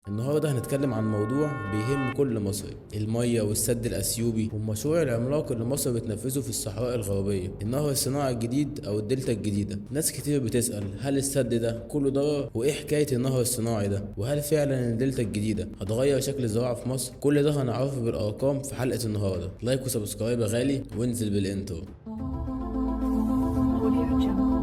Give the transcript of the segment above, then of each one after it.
النهارده هنتكلم عن موضوع بيهم كل مصري، المية والسد الأثيوبي والمشروع العملاق اللي مصر بتنفذه في الصحراء الغربية، النهر الصناعي الجديد أو الدلتا الجديدة. ناس كتير بتسأل هل السد ده كله ضرر؟ وإيه حكاية النهر الصناعي ده؟ وهل فعلا الدلتا الجديدة هتغير شكل الزراعة في مصر؟ كل ده هنعرفه بالأرقام في حلقة النهارده. like و subscribe يا غالي، وانزل بال intro. Audio Jungle.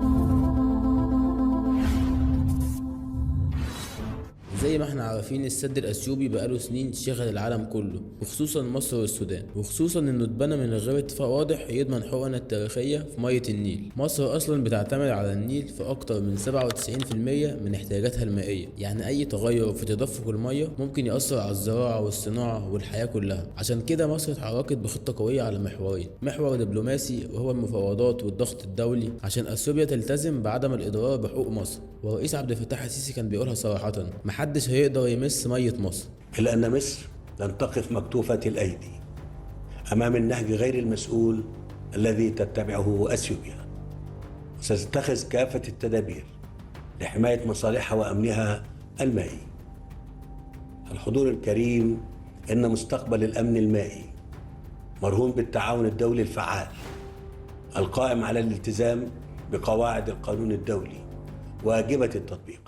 زي ما احنا عارفين السد الاثيوبي بقاله سنين شغل العالم كله، وخصوصا مصر والسودان، وخصوصا انه اتبنى من غير اتفاق واضح يضمن حقوقنا التاريخية في مية النيل. مصر اصلا بتعتمد على النيل في اكتر من 97% من احتياجاتها المائية، يعني اي تغير في تدفق المية ممكن يأثر على الزراعة والصناعة والحياة كلها. عشان كده مصر اتحركت بخطه قوية على محورين، محور دبلوماسي وهو المفاوضات والضغط الدولي عشان اثيوبيا تلتزم بعدم الاضرار بحقوق مصر، والرئيس عبد الفتاح السيسي كان بيقولها صراحة، محدش هيقدر يمس مية مصر. إلا أن مصر لن تقف مكتوفة الأيدي أمام النهج غير المسؤول الذي تتبعه أثيوبيا، وستتخذ كافة التدابير لحماية مصالحها وأمنها المائي. الحضور الكريم، إن مستقبل الأمن المائي مرهون بالتعاون الدولي الفعال القائم على الالتزام بقواعد القانون الدولي واجبة التطبيق.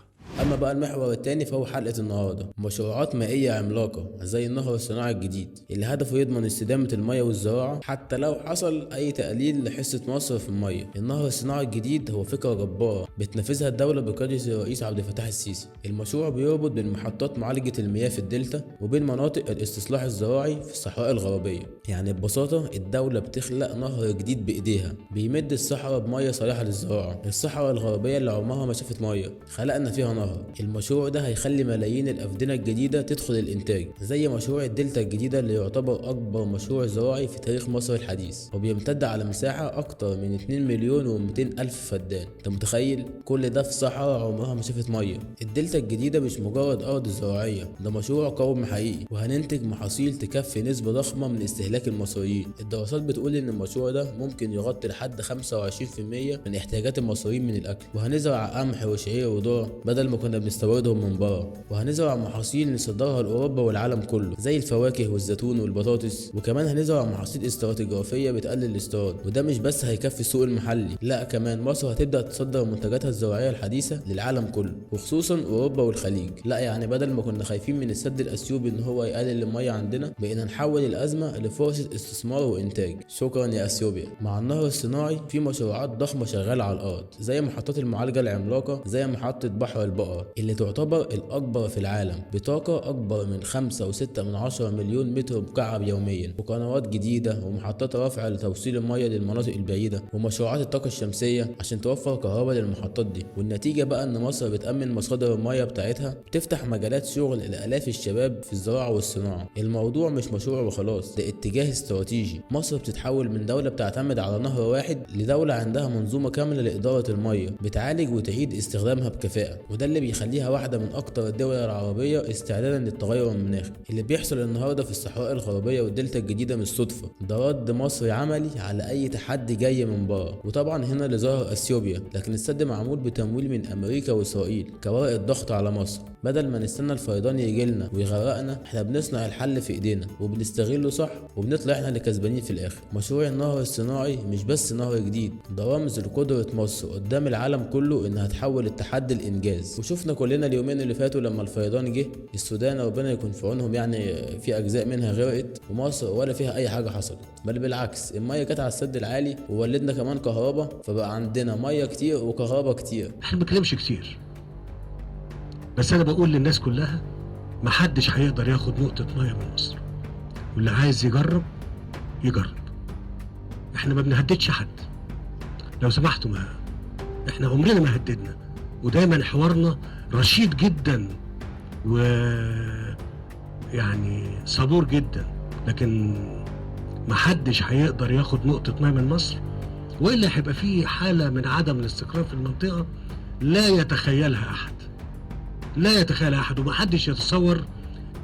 اما بقى المحور الثاني فهو حلقة النهارده، مشروعات مائية عملاقة زي النهر الصناعي الجديد اللي هدفه يضمن استدامه المية والزراعة حتى لو حصل اي تقليل لحصه مصر في المية. النهر الصناعي الجديد هو فكرة جبارة بتنفذها الدولة بقيادة الرئيس عبد الفتاح السيسي. المشروع بيربط بين محطات معالجة المياه في الدلتا وبين مناطق الاستصلاح الزراعي في الصحراء الغربية. يعني ببساطة الدولة بتخلق نهر جديد بايديها بيمد الصحراء بميه صالحه للزراعة. الصحراء الغربية اللي عمرها ما شافت مية خلقنا فيها نهر. المشروع ده هيخلي ملايين الأفدنة الجديدة تدخل الإنتاج، زي مشروع الدلتا الجديدة اللي يعتبر أكبر مشروع زراعي في تاريخ مصر الحديث، وبيمتد على مساحة أكتر من 2,200,000 فدان. أنت متخيل؟ كل ده في صحراء عمرها ما شافت مية. الدلتا الجديدة مش مجرد أرض زراعية، ده مشروع قومي حقيقي، وهننتج محاصيل تكفي نسبة ضخمة من استهلاك المصريين. الدراسات بتقول إن المشروع ده ممكن يغطي لحد 25% من احتياجات المصريين من الأكل، وهنزرع قمح وشعير وذرة بدل ما كنا بنستوردهم من بره، وهنزرع محاصيل نصدرها لاوروبا والعالم كله زي الفواكه والزيتون والبطاطس، وكمان هنزرع محاصيل استراتيجية بتقلل الاستيراد. وده مش بس هيكفي السوق المحلي، لا كمان مصر هتبدا تصدر منتجاتها الزراعية الحديثة للعالم كله، وخصوصا اوروبا والخليج. لا يعني بدل ما كنا خايفين من السد الاثيوبي ان هو يقلل المية عندنا، بقينا نحول الازمة لفرصه استثمار وانتاج. شكرا يا اثيوبيا. مع النهر الصناعي في مشروعات ضخمة شغالة على الارض، زي محطات المعالجة العملاقة زي محطة بحر البقر اللي تعتبر الأكبر في العالم بطاقة أكبر من 5.6 مليون متر مكعب يوميا، وقنوات جديدة ومحطات رفع لتوصيل المية للمناطق البعيدة، ومشروعات الطاقة الشمسية عشان توفر كهرباء للمحطات دي. والنتيجة بقى إن مصر بتأمن مصادر المية بتاعتها، بتفتح مجالات شغل لآلاف الشباب في الزراعة والصناعة. الموضوع مش مشروع وخلاص، ده اتجاه استراتيجي. مصر بتتحول من دولة بتعتمد على نهر واحد لدولة عندها منظومة كاملة لإدارة المية، بتعالج وتعيد استخدامها بكفاءة، وده اللي بيخليها واحدة من أكتر الدول العربية استعدادا للتغير المناخي. اللي بيحصل النهاردة في الصحراء الغربية والدلتا الجديدة مش صدفة، ده رد مصري عملي على أي تحدي جاي من بره. وطبعا هنا اللي ظهر أثيوبيا، لكن السد معمول بتمويل من أمريكا وإسرائيل كورقة ضغط على مصر. بدل ما نستنى الفيضان يجيلنا ويغرقنا، احنا بنصنع الحل في ايدينا وبنستغله صح، وبنطلع احنا اللي كسبانين في الاخر. مشروع النهر الصناعي مش بس نهر جديد، ده رمز لقدرة مصر قدام العالم كله انها تحول التحدي لانجاز. وشفنا كلنا اليومين اللي فاتوا لما الفيضان جه السودان، ربنا يكون في عونهم، يعني في اجزاء منها غرقت ومصر ولا فيها اي حاجة حصلت، بل بالعكس المية جت على السد العالي وولدنا كمان كهرباء، فبقى عندنا مية كتير وكهرباء كتير. احنا ما بنتكلمش كتير، بس انا بقول للناس كلها محدش هيقدر ياخد نقطة مية من مصر، واللي عايز يجرب يجرب. احنا ما بنهددش حد لو سمحتوا، ما احنا عمرنا ما هددنا، ودايما حوارنا رشيد جدا و يعني صبور جدا، لكن محدش هيقدر ياخد نقطة مية من مصر، والا هيبقى في حالة من عدم الاستقرار في المنطقة لا يتخيلها احد، لا يتخيلها احد، ومحدش يتصور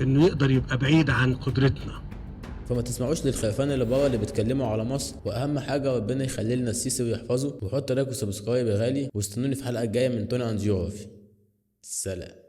انه يقدر يبقى بعيد عن قدرتنا. فما تسمعوش للخرفان اللي بره اللي بيتكلموا على مصر. واهم حاجة ربنا يخلي لنا السيسي ويحفظه، وحط like و subscribe يا غالي، واستنوني في الحلقة الجاية من توني and جيوغرافي. سلام.